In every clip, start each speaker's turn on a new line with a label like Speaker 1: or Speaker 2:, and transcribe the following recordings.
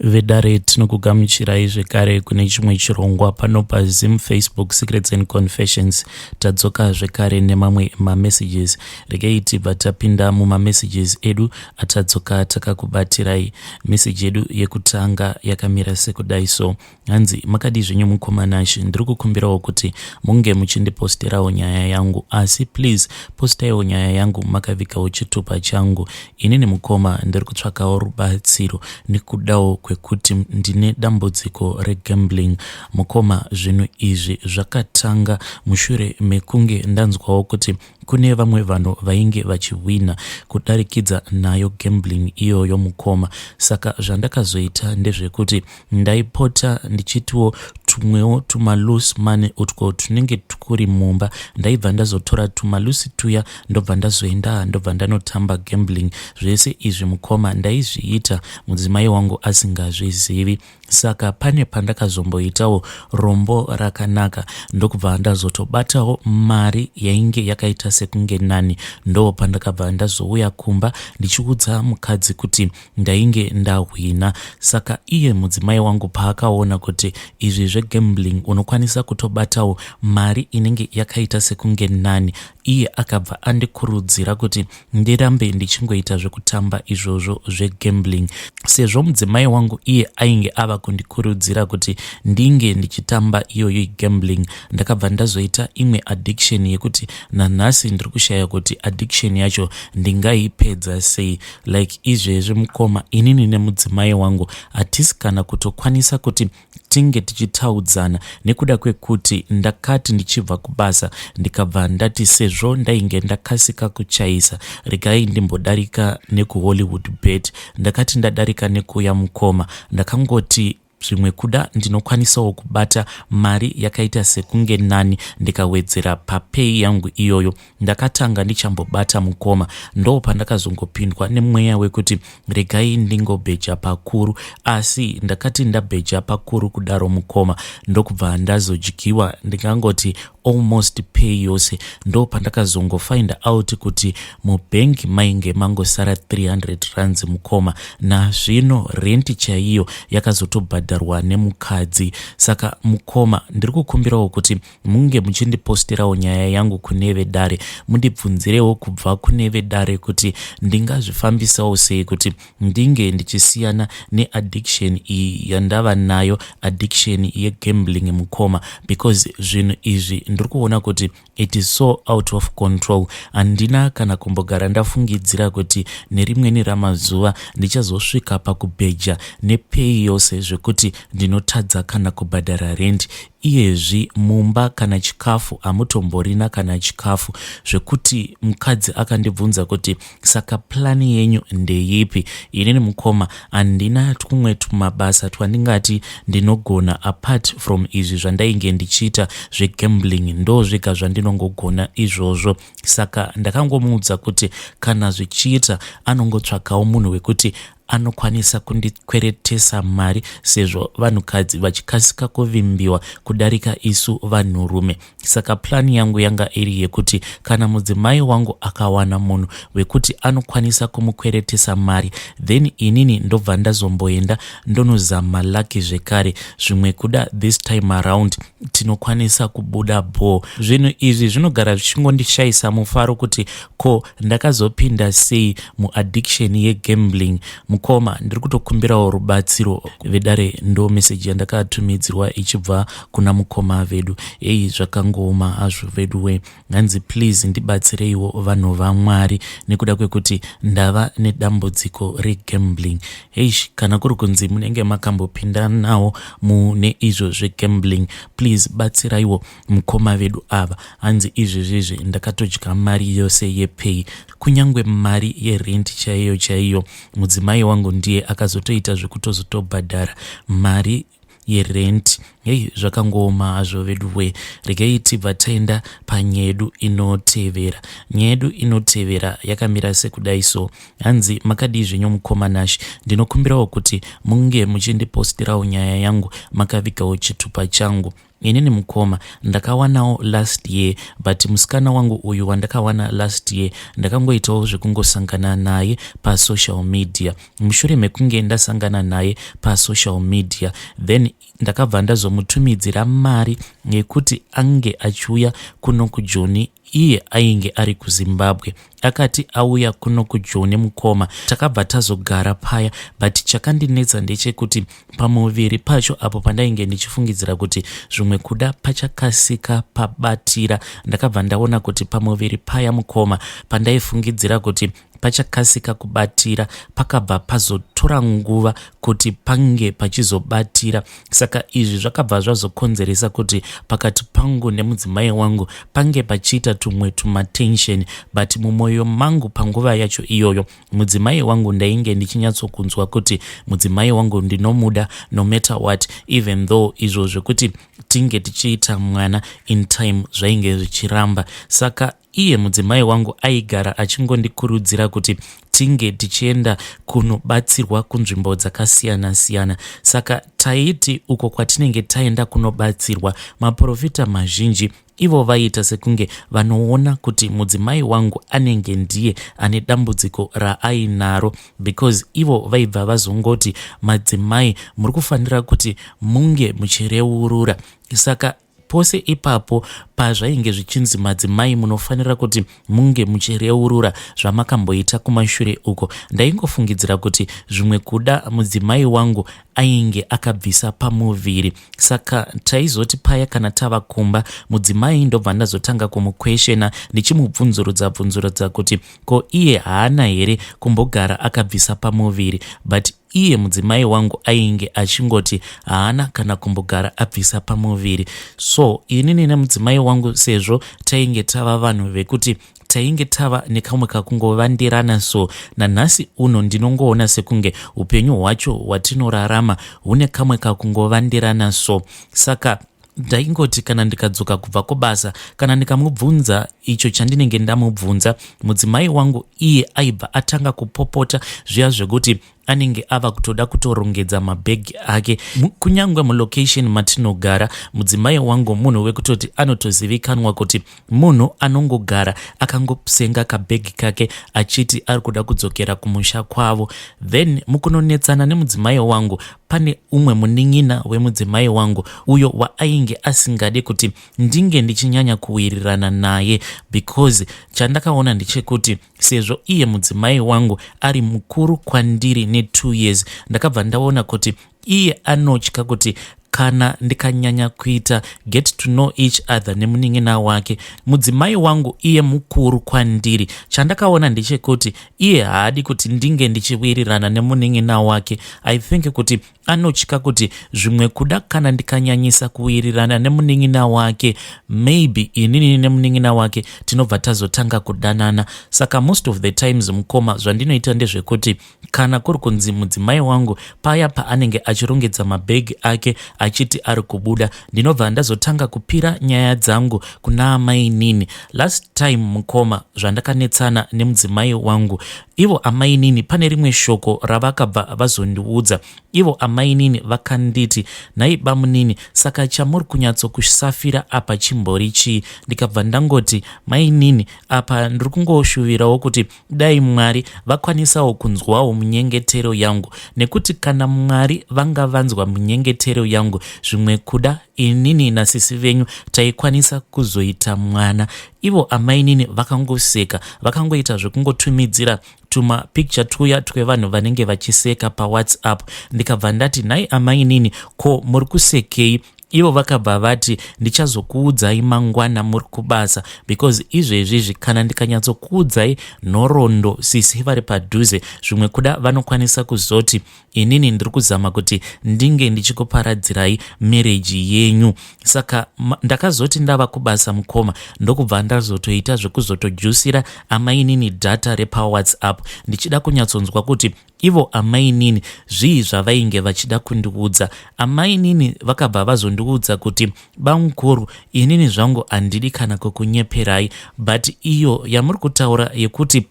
Speaker 1: Vedare tinokugamuchirai zvekare kune chimwe chirongwa pano paZim Facebook Secrets and Confessions. Tadzoka zvekare nemamwe mamessages. Regei tibva tapinda mumamessages edu atadzoka takakubatirai. Message yedu yekutanga yakamira sekudai so. Hanzi makadii zvenyu mukoma Nashy, ndiri kukumbirawo kuti munge muchindiposterawo nyaya yangu asi please postaiwo nyaya yangu makavigawo chitupa changu. Inini mukoma ndiri kutsvakawo rubatsiro nekudawo kwekuti ndine dambudziko regambling. Mukoma zvinhu izvi zvakatanga mushure mekunge ndanzwawo kuti Kune vamwe vanhu vainge vachihwina kudarikidza nayo gambling iyoyo mukoma. Saka zvandakazoita ndezvekuti ndaipota ndichitiwo tumwewo tumaloose money utwo tunenge twuri mumba ndaibva ndazotora tumaloose tuya ndobva ndazoenda ndobva ndanotamba gambling. Zvese izvi mukoma ndaizviita mudzimai wangu asingazvizivi. Saka pane pandakazomboitawo rombo rakanaka ndokubva ndazotobatawo mari yainge yakaita sekunge nani. Ndo pandakabva ndazouya kumba ndichiudza mukadzi kuti ndainge ndahwina. Saka iye mudzimai wangu paakaona kuti izvi zvegambling unokwanisa kutobatawo mari inenge yakaita sekunge nani, iye akabva andikurudzira kuti ndirambe ndichingoita zvekutamba izvozvo zvegambling sezvo mudzimai wangu iye ainge ava kundikurudzira kuti ndinge ndichitamba iyoyo gambling. Ndakabva ndazoita imwe addiction yekuti nanhasi ndiri kushaya kuti addiction yacho ndingaipedza sei. Like izvezvi mukoma, inini nemudzimai wangu hatisi kana kutokwanisa kuti tinge tichitaudzana nekuda kwekuti ndakati ndichibva kubasa ndikabva ndati sezvo ndainge ndakasika kuchaisa regai ndimbodarika nekuHollywood Bet. Ndakati ndadarika nekuya mukoma, ndakangoti zvimwe kuda ndinokwanisawo kubata mari yakaita sekunge nani ndikawedzera papay yangu iyoyo. Ndakatanga ndichambobata mukoma ndopandakazongopindwa nemweya wekuti regai ndingobheja pakuru, asi ndakati ndabheja pakuru kudaro mukoma ndokubva ndazodyiwa ndingangoti almost pay yose. Ndopandakazongofind out kuti mubank mainge mangosara 300 rands mukoma. Nazvino rent chaiyo yakazotobhadharwa nemukadzi. Saka mukoma ndiri kukumbirawo kuti munge muchindiposterawo nyaya yangu kune vedare, mundibvunzirewo kubva kune vedare kuti ndingazvifambisawo sei kuti ndinge ndichisiyana neaddiction iyi yandava nayo, addiction yegambling mukoma, because zvinhu izvi ndiri kuona kuti it is so out of control. Handina kana kumbogara ndafungidzira kuti nerimweni ramazuva ndichazosvika pakubheja nepay yose zvekuti ndinotadza kana kubhadhara rent. Iyezvi mumba kana chikafu hamutomborina kana chikafu zvekuti mukadzi akandibvunza kuti saka plan yenyu ndeyipi. Inini mukoma handina twumwe twumabasa twandingati ndinogona apart from izvi zvandainge ndichiita zvegambling, ndozvega zvandinongogona izvozvo. Saka ndakangomuudza kuti kana zvichiita anongotsvakawo munhu wekuti anokwanisa kundikweretesa mari sezvo vanhukadzi vachikasika kuvimbiwa kudarika isu vanhurume. Saka plan yangu yanga iri yekuti kana mudzimai wangu akawana munhu wekuti anokwanisa kumukweretesa mari then inini ndobva ndazomboenda ndonozama lucky zvekare, zvimwe kuda this time around tinokwanisa kubuda bhoo. Zvinhu izvi zvinogara zvichingondishayisa mufaro kuti ko ndakazopinda sei muaddiction yegambling. Mukoma ndiri kutokumbirawo rubatsiro vedare. Ndo meseji yandakatumidzirwa ichibva kuna mukoma vedu. Ei, zvakangooma hazvo veduwe. Hanzi please ndibatsireiwo vanhu vaMwari nekuda kwekuti ndava nedambudziko regambling. Heish, kana kuri kunzi munenge makambopinda nawo mune izvo zvegambling, please batsiraiwo mukoma vedu ava. Hanzi izvezvizvi ndakatodya mari yose yepay, kunyange mari yerent chaiyo chaiyo mudzimai wangu ndiye akazotoita zvekutozotobhadhara mari yerent. Hei, zvakangooma hazvo veduwe. Regai tibva taenda panyedu inotevera. Nyedu inotevera yakamira sekudai so. Hanzi makadii zvenyu mukoma Nash, ndinokumbirawo kuti munge muchindipostirawo nyaya yangu makavigawo chitupa changu. Inini mukoma ndakawanawo last year, but musikana wangu uyu wandakawana last year ndakangoitawo zvekungosangana naye pasocial media. Mushure mekunge ndasangana naye pasocial media, then ndakabva ndazomutumidzira mari yekuti ange achiuya kuno kuJoni, iye ainge ari kuZimbabwe. Akati auya kuno kuJoni mukoma, takabva tazogara paya, but chakandinetsa ndechekuti pamuviri pacho apo pandainge ndichifungidzira kuti zvimwe kuda pachakasika pabatira, ndakabva ndaona kuti pamuviri paya mukoma, pandaifungidzira kuti pachakasika kubatira, pakabva pazotora nguva kuti pange pachizobatira. Saka izvi zvakabva zvazokonzeresa kuti pakati pangu nemudzimai wangu pange pachiita tumwe tumatension. But mumwoyo mangu panguva yacho iyoyo, mudzimai wangu ndainge ndichinyatsokunzwa kuti mudzimai wangu ndinomuda no matter what, even though izvo zvekuti tinge tichiita mwana in time zvainge zvichiramba. Saka iye mudzimai wangu aigara achingondikurudzira kuti tinge tichienda kunobatsirwa kunzvimbo dzakasiyana-siyana. Saka taiti uko kwatinenge taenda kunobatsirwa, maprofita mazhinji ivo vaiita sekunge vanoona kuti mudzimai wangu anenge ndiye ane dambudziko raainaro, because ivo vaibva vazongoti, "Madzimai muri kufanira kuti munge muchireurura." Saka pose ipapo pazvainge zvichinzi madzimai munofanira kuti munge muchireurura zvamakamboita kumashure uko, ndaingofungidzira kuti zvimwe kuda mudzimai wangu ainge akabvisa pamuviri. Saka taizoti paya kana tava kumba, mudzimai ndobva ndazotanga kumukweshena, ndichimubvunzurudza bvunzurudza kuti ko iye haana here kumbogara akabvisa pamuviri, but iye mudzimai wangu ainge achingoti haana kana kumbogara abvisa pamuviri. So inini nemudzimai wangu, sezvo tainge tava vanhu vekuti tainge tava nekamwe kakungovandirana, so nanhasi uno ndinongoona sekunge upenyu hwacho hwatinorarama hune kamwe kakungovandirana. So saka ndaingoti kana ndikadzoka kubva kubasa, kana ndikamubvunza icho chandinenge ndamubvunza, mudzimai wangu iye aibva atanga kupopota zviya zvekuti anenge ava kutoda kutorongedza mabhegi ake. Kunyange mulocation matinogara, mudzimai wangu munhu wekutoti anotozivikanwa kuti munhu anongogara akangosenga kabhegi kake achiti ari kuda kudzokera kumusha kwavo. Then mukunonetsana nemudzimai wangu, pane umwe munin'ina wemudzimai wangu uyo waainge asingade kuti ndinge ndichinyanya kuwirirana naye, because chandakaona ndechekuti sezvo iye mudzimai wangu ari mukuru kwandiri ne2 years, ndakabva ndaona kuti iye anotya kuti kana ndikanyanya kuita get to know each other nemunin'ina wake, mudzimai wangu iye mukuru kwandiri, chandakaona ndechekuti iye haadi kuti ndinge ndichiwirirana nemunin'ina wake. I think kuti anotya kuti zvimwe kuda kana ndikanyanyisa kuwirirana nemunin'ina wake, maybe inini nemunin'ina wake tinobva tazotanga kudanana. Saka most of the times mukoma, zvandinoita ndezvekuti kana kuri kunzi mudzimai wangu paya paanenge achirongedza mabhegi ake achiti ari kubuda, ndinobva ndazotanga kupira nyaya dzangu kuna amainini. Last time mukoma, zvandakanetsana nemudzimai wangu, ivo amainini pane rimwe shoko ravakabva vazondiudza. Ivo amainini vakanditi, "Nhai bamunini, saka chamuri kunyatsokusafira apa chimbori chii?" Ndikabva ndangoti, "Mainini, apa ndiri kungoshuvirawo kuti dai Mwari vakwanisawo kunzwawo munyengetero yangu, nekuti kana Mwari vanga vanzwa munyengetero yangu, zvimwe kuda inini nasisi venyu taikwanisa kuzoita mwana." Ivo amainini vakangoseka, vakangoita zvekungotumidzira tumapicture tuya twevanhu vanenge vachiseka paWhatsApp. Ndikabva ndati, "Nhai amainini, ko muri kusekei?" Ivo vakabva vati, "Ndichazokuudzai mangwana muri kubasa, because izvezvizvi kana ndikanyatsokuudzai nhoroondo sisi vari padhuze, zvimwe kuda vanokwanisa kuzoti inini ndiri kuzama kuti ndinge ndichikuparadzirai marriage yenyu." Saka ndakazoti ndava kubasa mukoma, ndokubva ndazotoita zvekuzotojusira amainini data repaWhatsApp, ndichida kunyatsonzwa kuti Ivo amainini zvii zvavainge vachida kundiudza? Amainini vakabva vazondiudza kuti bamukuru inini zvangu handidi kana kukunyeperai but iyo yamuri kutaura yekuti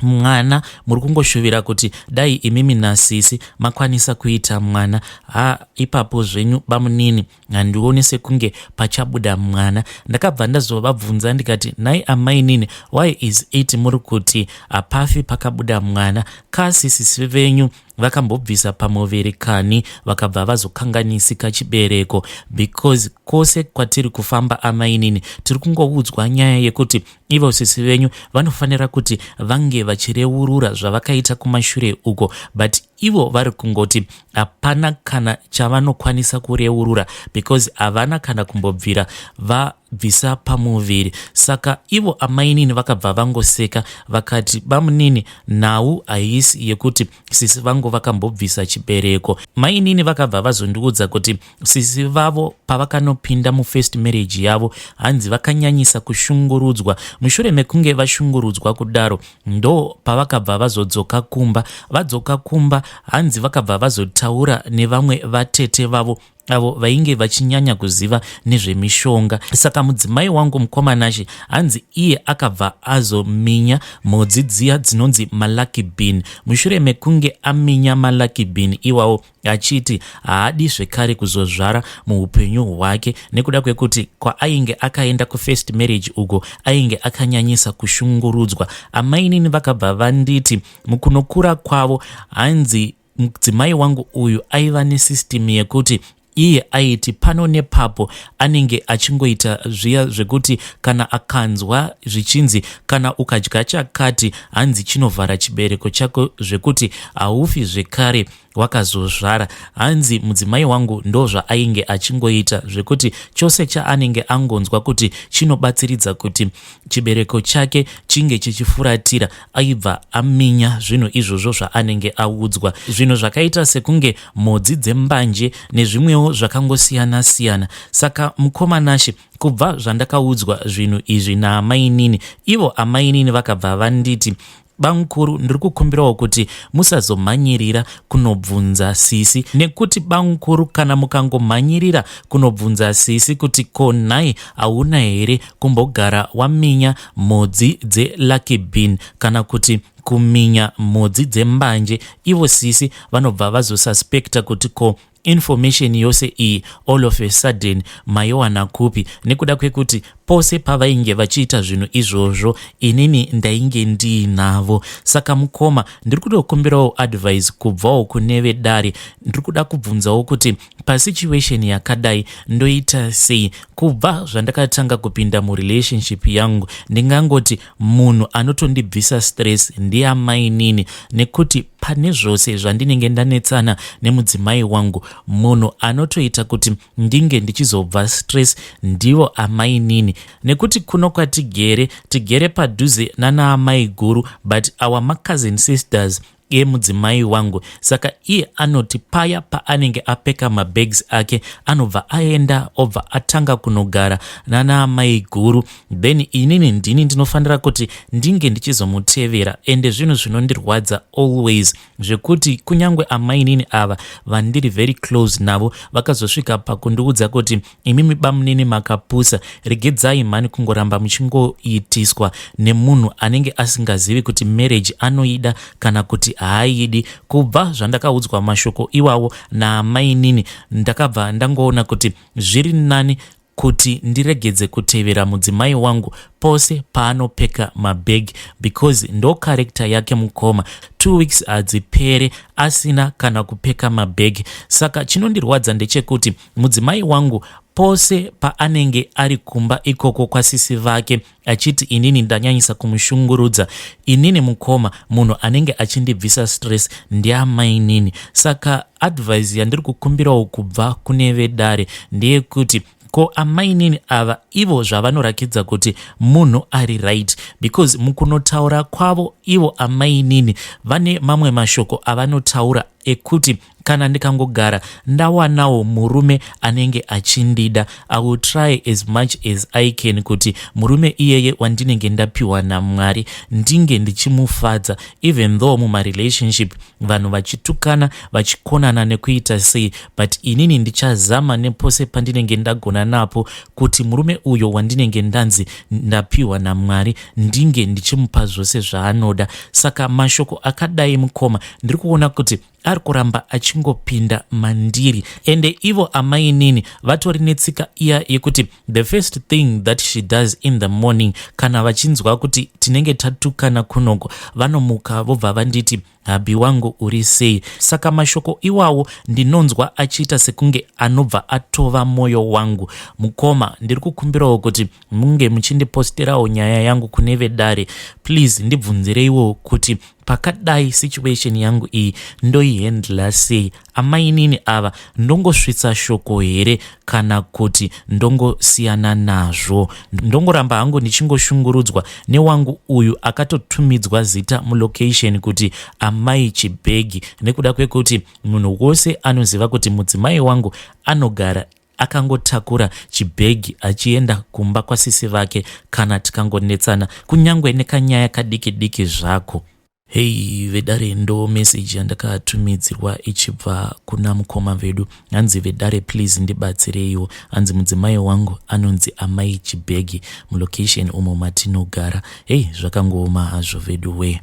Speaker 1: mwana muri kungoshuvira kuti dai imimi nasisi makwanisa kuita mwana ha ipapo zvenyu bamunini handioni sekunge pachabuda mwana. Ndakabva ndazovabvunza ndikati nhai amainini why is it muri kuti hapafi pakabuda mwana kasi sisi venyu vakambobvisa pamuviri kani vakabva vazokanganisika chibereko because kwose kwatiri kufamba amainini tiri kungoudzwa nyaya yekuti ivo sisi venyu vanofanira kuti vange vachireurura zvavakaita kumashure uko but ivo vari kungoti hapana kana chavanokwanisa kureurura because havana kana kumbobvira vabvisa pamuviri. Saka ivo amainini vakabva vangoseka vakati bamunini nhau haisi yekuti sisi vangu vakambobvisa chibereko. Mainini vakabva vazondiudza kuti sisi vavo pavakanopinda mufirst marriage yavo hanzi vakanyanyisa kushungurudzwa. Mushure mekunge vashungurudzwa kudaro ndo pavakabva vazodzoka kumba. Vadzoka kumba hanzi vakabva vazotaura nevamwe vatete vavo avo vainge vachinyanya kuziva nezvemishonga. Saka mudzimai wangu mukomanashe hanzi iye akabva azominya mhodzi dziya dzinonzi malucky bean. Mushure mekunge aminya malucky bean iwawo achiti haadi zvekare kuzozvara muupenyu hwake nekuda kwekuti kwaainge akaenda kufirst marriage uko ainge akanyanyisa kushungurudzwa. Amainini vakabva vanditi mukunokura kwavo hanzi mudzimai wangu uyu aiva nesystem yekuti iye aiti pano nepapo anenge achingoita zviya zvekuti kana akanzwa zvichinzi kana ukadya chakati hanzi chinovhara chibereko chako zvekuti haufi zvekare wakazozvara. Hanzi mudzimai wangu ndozvaainge achingoita zvekuti chose chaanenge angonzwa kuti chinobatsiridza kuti chibereko chake chinge chichifuratira aibva aminya zvinhu izvozvo zvaanenge audzwa. Zvinhu zvakaita sekunge mhodzi dzembanje nezvimwewo zvakangosiyana-siyana. Saka mukoma Nashe, kubva zvandakaudzwa zvinhu izvi naamainini, ivo amainini vakabva vanditi Bamukuru ndiri kukumbirawo kuti musazomhanyirira kunobvunza sisi nekuti bamukuru kana mukangomhanyirira kunobvunza sisi kuti ko nhai hauna here kumbogara waminya mhodzi dzelucky bean kana kuti kuminya mhodzi dzembanje ivo sisi vanobva vazosuspecta kuti ko Information yose iyi all of a sudden maiwana kupi nekuda kwekuti pose pavainge vachiita zvinhu izvozvo inini ndainge ndiinavo. Saka mukoma ndiri kutokumbirawo advice kubvawo kune vedare. Ndiri kuda kubvunzawo kuti pasituation yakadai ndoita sei? Kubva zvandakatanga kupinda murelationship yangu ndingangoti munhu anotondibvisa stress ndiamainini nekuti pane zvose zvandinenge ndanetsana nemudzimai wangu munhu anotoita kuti ndinge ndichizobva stress ndivo amainini nekuti kuno kwatigere tigere padhuze nanaamaiguru but our macousin sisters emudzimai wangu saka iye anoti paya paanenge apeka mabags ake anobva aenda obva atanga kunogara nanaamaiguru then inini ndini ndinofanira kuti ndinge ndichizomutevera ende zvinhu zvinondirwadza always zvekuti kunyange amainini ava vandiri very close navo vakazosvika pakundiudza kuti imimi bamunini makapusa regedzai mhani kungoramba muchingoitiswa nemunhu anenge asingazivi kuti marriage anoida kana kuti haaidi kubva zvandakaudzwa mashoko iwawo naamainini ndakabva ndangoona kuti zviri nani kuti ndiregedze kutevera mudzimai wangu pose paanopeka mabag because ndo character yake mukoma. 2 weeks hadzipere asina kana kupeka mabag. Saka chinondirwadza ndechekuti mudzimai wangu pose paanenge ari kumba ikoko kwasisi vake achiti inini ndanyanyisa kumushungurudza, inini mukoma munhu anenge achindibvisa stress ndiamainini. Saka advice yandiri kukumbirawo kubva kune vedare ndeyekuti ko amainini ava ivo zvavanorakidza kuti munhu ari right because mukunotaura kwavo ivo amainini vane mamwe mashoko avanotaura. ekuti kana ndikangogara ndawanawo murume anenge achindida, I will try as much as I can kuti murume iyeye wandinenge ndapiwa naMwari ndinge ndichimufadza. Even though mumarelationship vanhu vachitukana, vachikonana nekuita sei, but inini ndichazama nepose pandinenge ndagona napo kuti murume uyo wandinenge ndanzi ndapiwa naMwari ndinge ndichimupa zvose zvaanoda. Saka mashoko akadai, mukoma, ndiri kuona kuti ari kuramba achingopinda mandiri. Ende ivo amainini vatori netsika iya yekuti the first thing that she does in the morning, kana vachinzwa kuti tinenge tatukana kunoko, vanomuka vobva vanditi, "Hubby wangu, uri sei?" Saka mashoko iwawo ndinonzwa achiita sekunge anobva atova mwoyo wangu. Mukoma, ndiri kukumbirawo kuti munge muchindiposterawo nyaya yangu kune vedare. Please ndibvunzireiwo kuti pakadai situation yangu iyi ndoihandla sei? Amainini ava ndongosvitsa shoko here kana kuti ndongosiyana nazvo, ndongoramba hangu ndichingoshungurudzwa newangu uyu akatotumidzwa zita mulocation kuti Amai Chibhegi, nekuda kwekuti munhu wose anoziva kuti mudzimai wangu anogara akangotakura chibhegi achienda kumba kwasisi vake kana tikangonetsana, kunyange nekanyaya kadiki diki zvako? Hei vedare, ndo meseji yandakatumidzirwa ichibva kuna mukoma vedu. Hanzi, "Vedare, please ndibatsireiwo." Hanzi, "Mudzimai wangu anonzi Amai Chibhegi mulocation umo matinogara." Hei, zvakangooma hazvo vedu we.